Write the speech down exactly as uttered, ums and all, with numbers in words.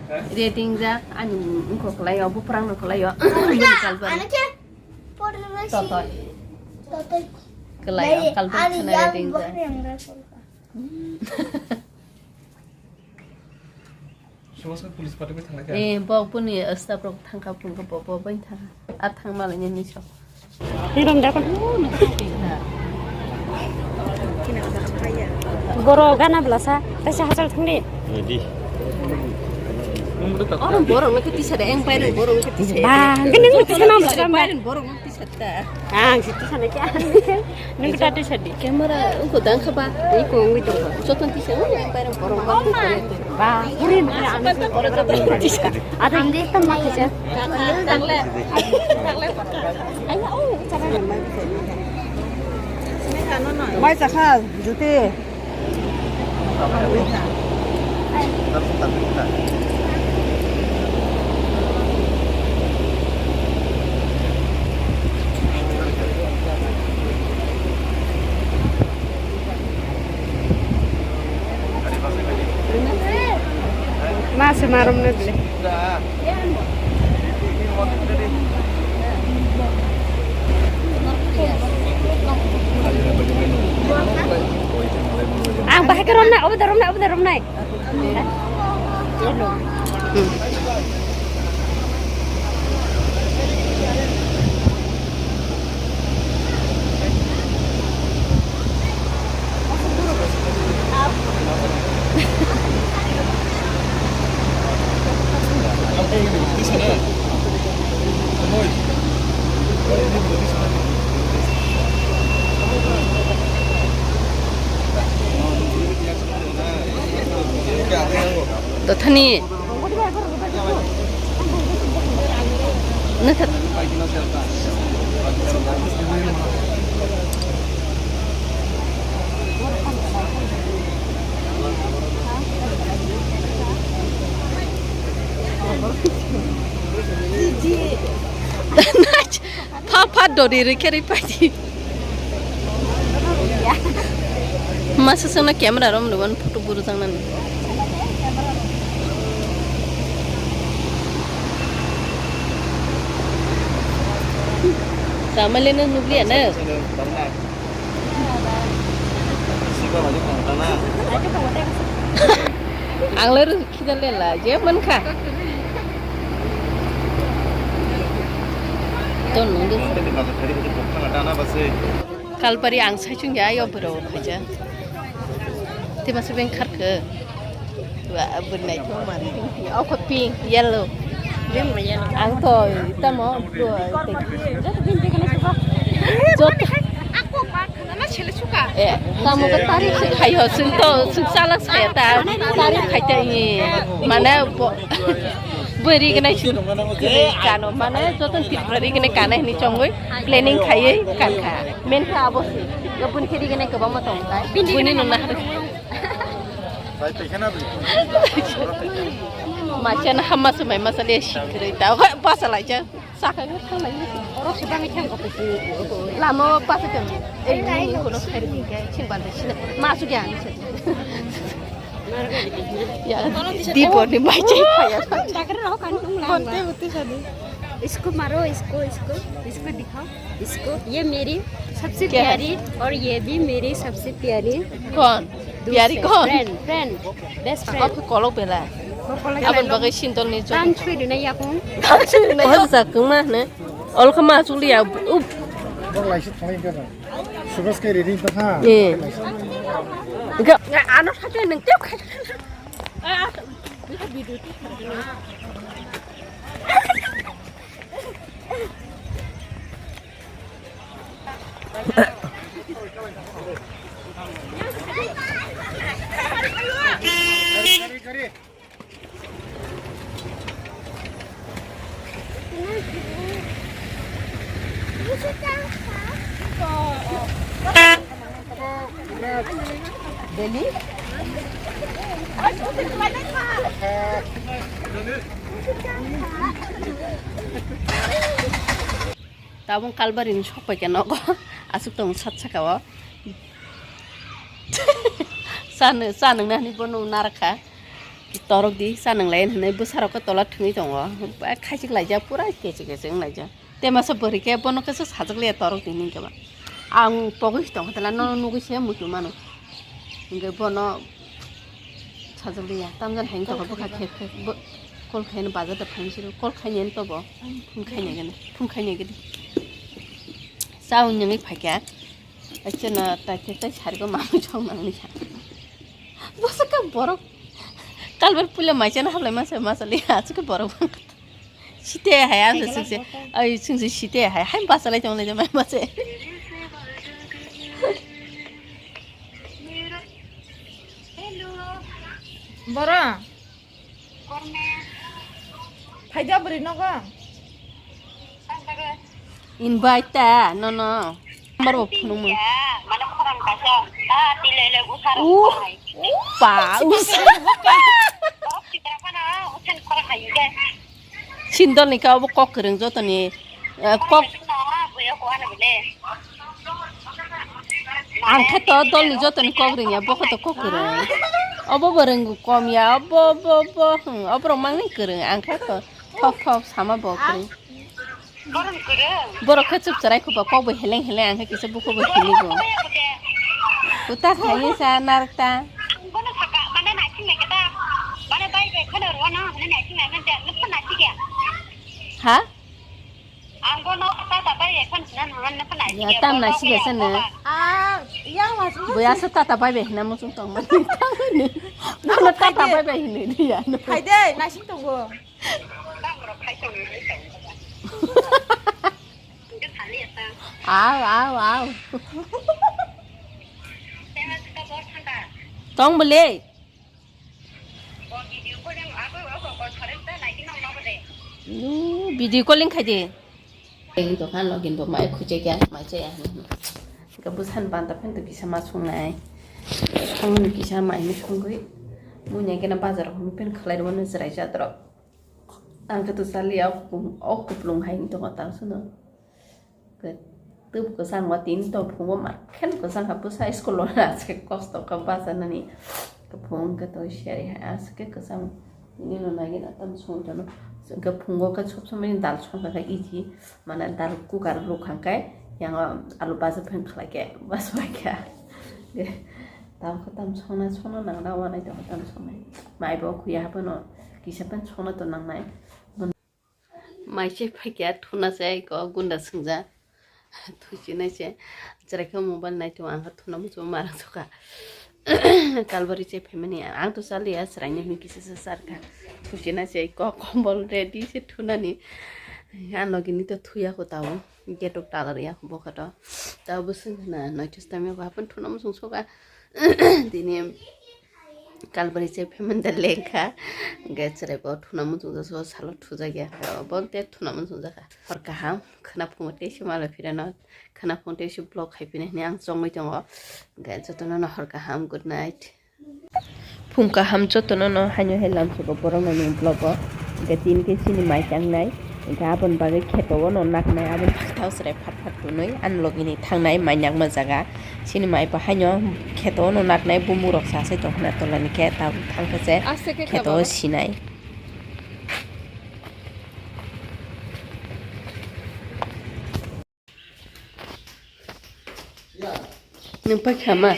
Reading jak, ani wngkha kwlaio, buphurangno kwlaio. Bini kalbari. Ano khe? Totoi. Totoi. Kwlaio, kalbari khna reading jak. Sumasa police party bai thanglaikha? Eh, bo boni staff rok thangkha, phunukha, bo, bo bai thangkha. A thang malai nini sok. Ni rom da kon. Boro gana bla sa, ta sa hachal thang di. Ready. Oro borok no khe tisa de, eng pai rok borok no khe tisa. Ba, gini ngi tisa nam la. Pai rok borok no tisa ta. Ang si tisa na kya. Nung ta tisa di. Camera ungko dang kha ba. Iko ungwi tong kha. Joton tisa, ung, eng pai rok borok no khe tisa. Ba, puri na ang si borok no tisa. Ada ini tam ma tisa. Mai sakha, juti. Ma se marom ne bile. Ang bahai ke romnai, obo da romnai, obo da romnai. Dothani. Pha pha dori rikhe ripai di. Masa songno camera rom nuban photo buru jangnani. Kamale no nukliya na. Ang le Khida lela, je mankha. Ton nungdi. Kalpari ang saichung ya, ayo bro, khaja. Te masa beng kharkhe. Wa, bernai to man. Ako pink, yellow. Ang to, tamo, bro, te. Joto. Nana sele suka. Eh, tamo ka tari khayo, sing to, sing salak saya ta, tari khaita ni, mana bo, beri kena sing kano, mana joto Tripura ri kena kana ni chongoi, planning khayoi, kan kha, men kha abo si, gabun kheri kena kebama tong ta, bini nuna hari. Masa na hama sumai masa le sikri ta, basa lai ja. Sakha khe thanglai. Orok se bangwi thang kok. Lama o pasa tong. Ei ni kono khairi hingke ching bande sina. Ma su gyan se. Ya, di bor ni mai chai phaya. Dakar rok kan tung la. Bonte buti sadi. इसको मारो, इसको, इसको, इसको दिखाओ, इसको। ये मेरी सबसे क्या है? प्यारी और ये भी मेरी सबसे प्यारी। कौन? प्यारी कौन? Friend, friend, best friend. Kok kolok bela. Abon bagai sintol ni chok. Tan sui dina yakung. Tan sui dina yakung. Sakung ma ne. Ol khama chuli ya. Up. Bok lai sit khalai ka. Subas ke ready ta ha. Eh. Ga ano thate nang tep khai. Delhi? Tabung Kalbari ni sok pai khe nogo. Aswk tong sat saka o. Sa nung, sa nung nani bono narakha. Torok di, cha nang lai hinwi bwsarok khe tola thwngwi tongo. Ba khaisik laijak, pura kechi kechi wng laijak. Te masa bwrwi khe bono khe se sajak liya torok di hinwi khe ba. Ang pogwi tong khe tala nono nugwi se muitu mano. Hingke bono sajak liya. Tamjani hai wng tongkha bwkha khe khe bo call khaina bazar da phaini siro. Call khaina to bo. Phone khaina gini. Phone khaina gini. Cha wng nangwi phaikha. Achana ta khe tai sarigo mamwi chong nangni kha. Bwswk khe borok kalbar puila maisana hablai masa masa liya. Achukhe borok. Site hai ang se singse. Ai singse site hai. Hai basa lai tong lai mai masa. Boro. Phaida bwrwi nogo. Invite ta nono. Number bo phunukmung. Mane khorang kaisa. Ah, tilele usar. Uh, pa, usar. Sindol ni ka obo kok kwrwng jotoni, eh, kok. Ang khe to dol ni jotoni kok rwngya, bo khe to kok kwrwng. Obo bo rwngko kom ya, obo, obo, obo, hmm, oborok mangni kwrwng, ang khe to thok thok sama bo kwrwng. Borok khe chupcharai khuba kok bo heleng heleng, ang khe kisa bukhuk bo hini bo. Kuta khaini sa narak ta. Ha? Ang bono tata bai ekhan sinan haman na phanai. Ya, tam na siga sana. Ah, yang mas. Boya sa tata bai bai hina mo sung tong mani. Bono tata bai bai hini dia. Phaide, nasing tongo. Aw, aw, aw. Tong bole. Video calling khai di. Tei dokan login bo mai khuje kya, mai chaya. Ka busan banta pen to kisa ma sungnai. Thangni kisa mai ni sungwi. Munya kena bazar ho pen khlai rwno chwrai jadro. Ang khe to chaliya, o kuplung, o kuplung hai wng tongo tang sino. Khe tub kwchang o tini to phungo ma khe kwchang kha bwsa school o na se kosto kha bachanani. Khe phung khe to siyari hai aswk khe kwchang tini no nai gina tam song tono. Khe phungo khe sob somoi dal song kha khe iji mane dal cooker rok khang khe yang o alu baja phang khlai khe bas bai kha. Tam khe tam songna songna nang da wanai to tam songnai. Mai bo khuya ha phano kisa phano songna to nangnai. Mai se phaikya thuna se ko gunda sungja. Thuchinai se chwrai khe mobile nai tongo ang khe thuna muchung marang sokha. Kalbari se phaimani ang to chaliya chwrai ni hwn kisa se charkha. Thuchinai se ko kombol ready se thunani. Ang logini to thuya ko tao. Gate o tala riya ko bokha to. Tao bwswk na noito stamya ko hapan thuna muchung sokha. Tini Kalbari se phaimani da lengkha. Hwnkhe chwrai bo thuna muchungjak so salo thujakya. Bo te thuna muchungjakha. Hor kaham khwna phungo teisa mala phirano khwna phungo teisa vlog khai phina hinwi ang chongwi tongo. Hwnkhe jotono no hor kaham, good night. Phung kaham jotono no haino hai lamsoko borok no nini vlog o. Hwnkhe tini khe chini mai tangnai. Hwnkhe aboni bagwi kheto o no naknai aboni bagwi thaw chwrai phat phat tunwi ani logi ni thangnai mai nakma jaga. Chini mai bo haino kheto no naknai bumung rok sa se tong khna tola ni khe tabuk thang khe se kheto o sinai. Nwng paikha ma?